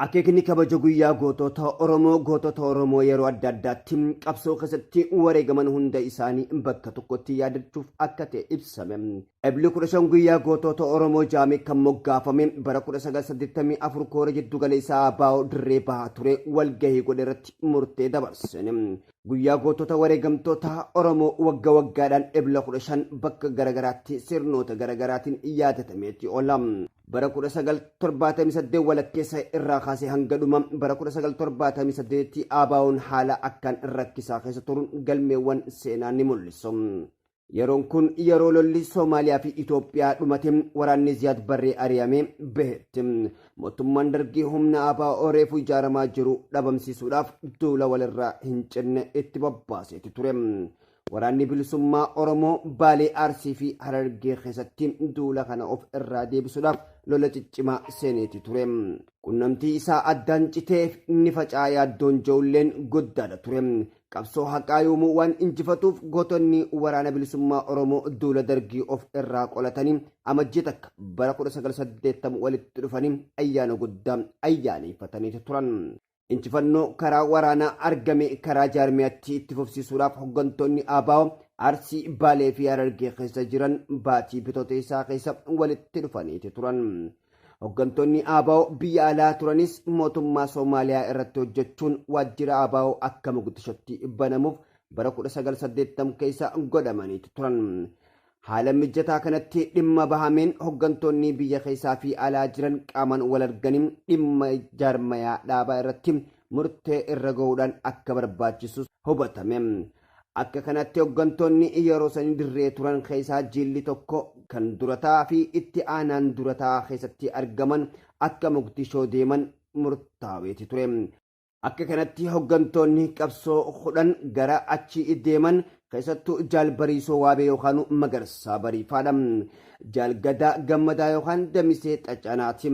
Akeekni kabaja guyyaa gootota Oromoo gootota Oromoo yeroo adda addaatti qabsoo keessatti wareegaman hunda isaanii bakka tokkotti yaadachuuf akka ta'e ibsame. Ebli 15 guyyaa gootota Oromoo jaamee kan moggaafame bara 1984 koora jiddu galeessaa ABO dirree bahaa ture walgahii godhe irratti murtee dabarsine. Guyyaa gootota wareegamtoota Oromoo wagga waggaadhaan Ebla 15 bakka garagaraatti sirnoota garagaraatiin yaadatameeti oola. Bara 1978 walakkeessa irraa kaasee hanga dhuma bara 1978tti ABO'n haala akkaan rakkisaa keessa turuun galmeewwan seenaa ni mul'isu. Yeroon kun yeroo lolli Soomaaliyaa fi Itoophiyaa dhumate waraanni Ziyaad Barree ari'amee bahetti. Mootummaan Dargii humna ABO reefu ijaaramaa jiru dhabamsiisuudhaaf duula walirraa hin cinne itti bobbaaseeti ture. Waraanni Bilisummaa Oromoo Baalee, Arsii fi Harargee keessatti duula kana of irraa deebisuudhaaf lola ciccimaa seeneeti ture. Qunnamtii isaa addaan citeef ni faca'aa yaaddoon ja'ulleen guddaadha ture. Qabsoo haqaa yoomuu waan injifatuuf gootonni Waraana Bilisummaa Oromoo duula Dargii of irraa qolatanii Amajjii 1 bara 1980 walitti dhufanii ayyaana guddaa ayyaaneffataniiti turan. Injifannoo karaa waraanaa argame karaa jaarmiyaatti itti fufsiisuudhaaf hoggantoonni ABO Arsii, Baalee fi Harargee keessa jiran baatii Bitootessaa keessa walitti dhufaniiti turan. Hoggantoonni ABO biyya alaa turanis mootummaa Soomaaliyaa irratti hojjechuun waajjira ABO akka Mogadishotti banamuuf bara 1980 keessa godhamaniiti turan. Haala mijataa kanatti dhimma bahameen hoggantoonni biyya keessaa fi alaa jiran qaamaan wal arganii dhimma jaarmayaa dhaabaa irratti murtee irra gahuudhaan akka barbaachisus hubatame. Akka kanatti hoggantoonni yeroo sanii dirree turan keessaa jiilli tokko kan durataa fi itti aanaan durataa keessatti argaman akka Moqdishoo deeman murtaaweeti ture. Akka kanatti hoggantoonni qabsoo 10 gara achi deeman keessattuu Jaal Bariisoo Waabee yookaan Magarsaa Bariifaadha. Jaal Gadaa Gammadaa yookaan Damisee Xacanaati.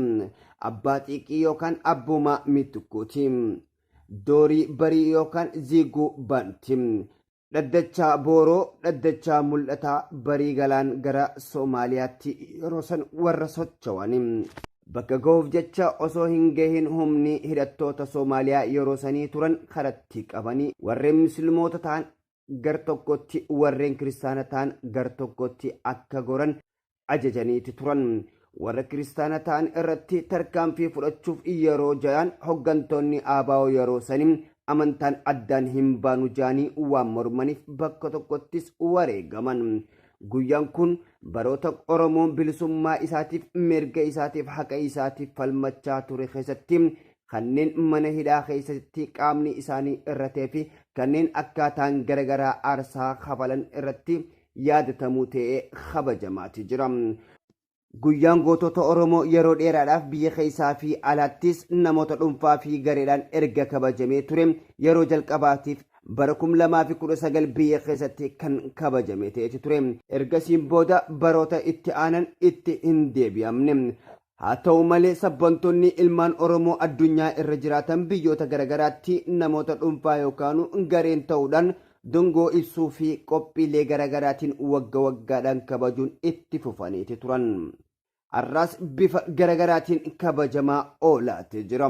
Abbaa Xiiqii yookaan Abboomaa Mitukkuuti. Doorii Barii yookaan Ziiguu Banti. Dhaddachaa Booroo, Dhaddachaa Mul'ataa, Barii Galaan gara Soomaaliyaatti yeroo san warra socho'ani. Bakka gahuuf jecha osoo hin gahin humni hidhattoota Soomaaliyaa yeroo sanii turan karatti qabanii warreen Muslimoota ta'an gar tokkotti warreen Kiristaana ta'an gar tokkotti akka goran ajajaniiti turan. Warra Kiristaana ta'an irratti tarkaanfii fudhachuuf yeroo ja'an hoggantoonni ABO yeroo sanii amantaan addaan hin baanu ja'anii waan mormaniif bakka tokkottis wareegaman. Guyyaan kun baroota Oromoon bilisummaa isaatiif, mirga isaatiif, haqa isaatiif falmachaa ture keessatti kanneen mana hidhaa keessatti qaamni isaanii irratee fi kanneen akkaataan garagaraa aarsaa kafalan irratti yaadatamuu ta'ee kabajamaati jira. Guyyaan gootota Oromoo yeroo dheeraadhaaf biyya keessaa fi alaattis namoota dhuunfaa fi gareedhaan erga kabajamee ture yeroo jalqabaatiif bara 2019 biyya keessatti kan kabajame ta'eeti ture. Ergasiin booda baroota itti aanan itti hin deebi'amne. Haa ta'u malee sabboontonni ilmaan Oromoo addunyaa irra jiraatan biyyoota garagaraatti namoota dhuunfaa yookaan gareen ta'uudhaan dungoo ibsuu fi qophiilee garagaraatiin wagga waggaadhaan kabajuun itti fufaniiti turan. Har'aas bifa garagaraatiin kabajamaa oolaatee jira.